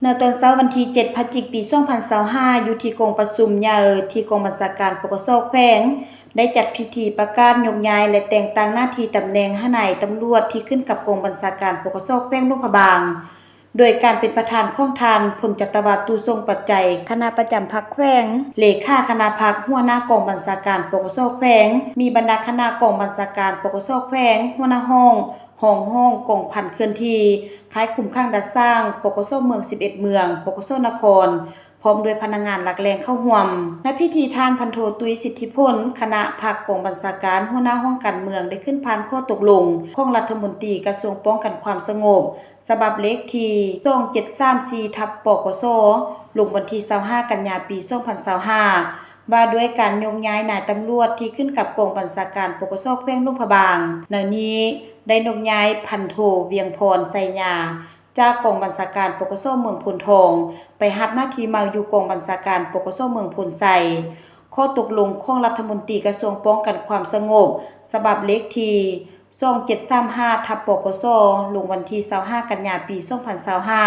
ໃນຕອນເຊົ້າວັນທີເຈັດ ພະຈິກ ປີສອງພັນຊາວຫ້າ ຢູ່ທີ່ກອງປະຊຸມໃຫຍ່ທີ່ກອງບັນຊາການ ປກສ ແຂວງ ໄດ້ຈັດພິທີປະກາດຍົກຍ້າຍ ແລະ ແຕ່ງຕັ້ງໜ້າທີ່ຕຳແໜ່ງໃຫ້ນາຍຕຳຫຼວດທີ່ຂຶ້ນກັບກອງບັນຊາການ ປກສ ແຂວງຫຼວງພະບາງ ໂດຍການເປັນປະທານຂອງທ່ານ ພົນຈັດຕະວາ ຕູ້ສົງປັດໄຈ ຄະນະປະຈຳພັກແຂວງ, ເລຂາຄະນະພັກ, ຫົວໜ້າກອງບັນຊາການ ປກສ ແຂວງ, ມີບັນດາຄະນະກອງບັນຊາການ ປກສ ແຂວງ, ຫົວໜ້າຫ້ອງ, ຮອງຫ້ອງ, ກອງພັນເຄື່ອນທີ່, ຄ້າຍຄຸມຂັງດັດສ້າງ ປກສ ເມືອງສິບເອັດເມືອງ, ປກສ ນະຄອນ ພ້ອມດ້ວຍພະນັກງານຫຼັກແຫຼ່ງເຂົ້າຮ່ວມ. ໃນພິທີ ທ່ານ ພັນໂທ ຕຸ້ຍ ສິດທິພົນ ຄະນະພັກກອງບັນຊາການ ຫົວໜ້າຫ້ອງການເມືອງ ໄດ້ຂຶ້ນຜ່ານຂໍ້ຕົກລົງຂອງລັດຖະມົນຕີກະຊວງປ້ອງກັນຄວາມສະຫງົບ ສະບັບເລກທີສອງເຈັດສາມສີ່ ທັບ ປກສ ລົງວັນທີຊາວຫ້າ ກັນຍາ ປີສອງພັນຊາວຫ້າ ວ່າດ້ວຍການຍົກຍ້າຍນາຍຕຳຫຼວດທີ່ຂຶ້ນກັບກອງບັນຊາການ ປກສ ແຂວງຫຼວງພະບາງ. ໃນນີ້ໄດ້ຍົກຍ້າຍ ພັນໂທ ວຽງພອນ ໄຊຍາ ຈາກກອງບັນຊາການ ປກສ ເມືອງໂພນທອງ ໄປຮັບໜ້າທີ່ໃໝ່ຢູ່ກອງບັນຊາການ ປກສ ເມືອງໂພນໄຊ. ຂໍ້ຕົກລົງຂອງລັດຖະມົນຕີກະຊວງປ້ອງກັນຄວາມສະຫງົບ ສະບັບເລກທີສອງເຈັດສາມຫ້າ ທັບ ປກສ ລົງວັນທີຊາວຫ້າ ກັນຍາ ປີສອງພັນຊາວຫ້າ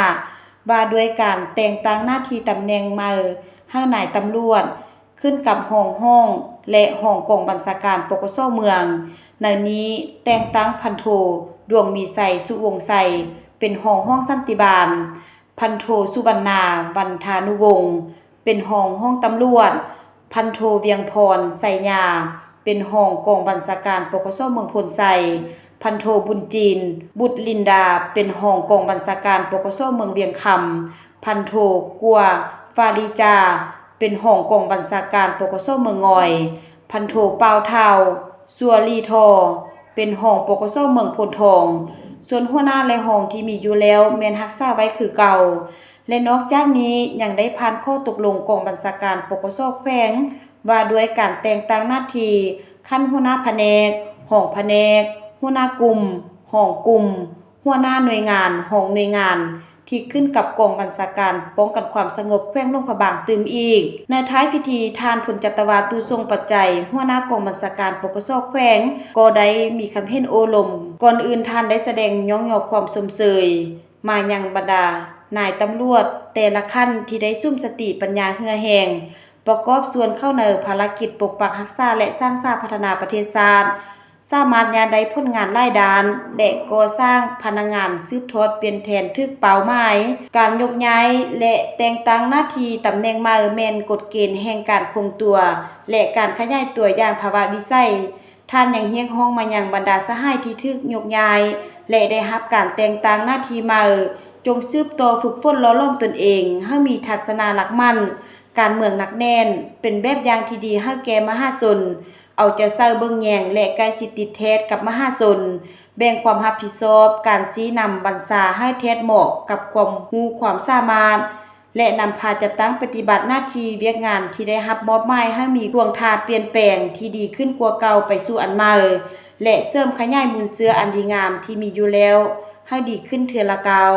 ວ່າດ້ວຍການແຕ່ງຕັ້ງໜ້າທີ່ຕຳແໜ່ງໃໝ່ໃຫ້ນາຍຕຳຫຼວດ ຂຶ້ນກັບຮອງຫ້ອງ ແລະ ຮອງກອງບັນຊາການ ປກສ ເມືອງ. ໃນນີ້ແຕ່ງຕັ້ງ ພັນໂທ ດວງມີໄຊ ສຸວົງໄຊ ເປັນຮອງຫ້ອງສັນຕິບານ, ພັນໂທ ສຸວັນນາ ວັນທານຸວົງ ເປັນຮອງຫ້ອງຕຳຫຼວດ, ພັນໂທ ວຽງພອນ ໄຊຍາ ເປັນຮອງກອງບັນຊາການ ປກສ ເມືອງໂພນໄຊ, ພັນໂທ ບຸນຈີນ ບຸດລິນດາ ເປັນຮອງກອງບັນຊາການ ປກສ ເມືອງວຽງຄຳ, ພັນໂທ ກົວ ຟາລີຈາ ເປັນຮອງກອງບັນຊາການ ປກສ ເມືອງງອຍ, ພັນໂທ ປາວທ້າວ ສັວລີທໍ ເປັນຮອງ ປກສ ເມືອງໂພນທອງ. ສ່ວນຫົວໜ້າ ແລະ ຮອງທີ່ມີຢູ່ແລ້ວແມ່ນຮັກສາໄວ້ຄືເກົ່າ ແລະ ນອກຈາກນີ້ຍັງໄດ້ຜ່ານຂໍ້ຕົກລົງກອງບັນຊາການ ປກສ ແຂວງ ວ່າດ້ວຍການແຕ່ງຕັ້ງໜ້າທີ່ຂັ້ນຫົວໜ້າພະແນກ, ຮອງພະແນກ, ຫົວໜ້າກຸ່ມ, ຮອງກຸ່ມ, ຫົວໜ້າໜ່ວຍງານ, ຮອງໜ່ວຍງານ ທີ່ຂຶ້ນກັບກອງບັນຊາການປ້ອງກັນຄວາມສະຫງົບແຂວງຫຼວງພະບາງຕື່ມອີກ. ໃນທ້າຍພິທີ, ທ່ານ ພົນຈັດຕະວາ ຕູ້ສົງປັດໄຈ ຫົວໜ້າກອງບັນຊາການ ປກສ ແຂວງ ກໍໄດ້ມີຄຳເຫັນໂອ້ລົມ. ກ່ອນອື່ນທ່ານໄດ້ສະແດງຍ້ອງຍໍຄວາມຊົມເຊີຍມາຍັງບັນດານາຍຕຳຫຼວດແຕ່ລະຂັ້ນທີ່ໄດ້ສຸມສະຕິປັນຍາເຫື່ອແຮງ ປະກອບສ່ວນເຂົ້າໃນພາລະກິດປົກປັກຮັກສາ ແລະ ສ້າງສາພັດທະນາປະເທດຊາດ, ສາມາດຍາດໄດ້ຜົນງານຫຼາຍດ້ານ ແລະ ກໍ່ສ້າງພະນັກງານສືບທອດປ່ຽນແທນຖືກເປົ້າໝາຍ. ການຍົກຍ້າຍ ແລະ ແຕ່ງຕັ້ງໜ້າທີ່ຕຳແໜ່ງໃໝ່ແມ່ນກົດເກນແຫ່ງການຄົງຕົວ ແລະ ການຂະຫຍາຍຕົວຢ່າງພາວະວິໄສ. ທ່ານຍັງຮຽກຮ້ອງມາຍັງບັນດາສະຫາຍທີ່ຖືກຍົກຍ້າຍ ແລະ ໄດ້ຮັບການແຕ່ງຕັ້ງໜ້າທີ່ໃໝ່ ຈົ່ງສືບຕໍ່ຝຶກຝົນຫຼໍ່ຫຼອມຕົນເອງໃຫ້ມີທັດສະນະຫຼັກໝັ້ນ, ການເມືອງໜັກແໜ້ນ, ເປັນແບບຢ່າງທີ່ດີໃຫ້ແກ່ມະຫາຊົນ, ເອົາໃຈໃສ່ເບິ່ງແຍງ ແລະ ໃກ້ຊິດຕິດແທດກັບມະຫາຊົນ, ແບ່ງຄວາມຮັບຜິດຊອບ, ການຊີ້ນຳບັນຊາໃຫ້ແທດເໝາະກັບຄວາມຮູ້ຄວາມສາມາດ ແລະ ນຳພາຈັດຕັ້ງປະຕິບັດໜ້າທີ່ວຽກງານທີ່ໄດ້ຮັບມອບໝາຍໃຫ້ມີທ່ວງທ່າປ່ຽນແປງທີ່ດີຂຶ້ນກວ່າເກົ່າໄປສູ່ອັນໃໝ່ ແລະ ເສີມຂະຫຍາຍມູນເຊື້ອອັນດີງາມທີ່ມີຢູ່ແລ້ວໃຫ້ດີຂຶ້ນເທື່ອລະກ້າວ.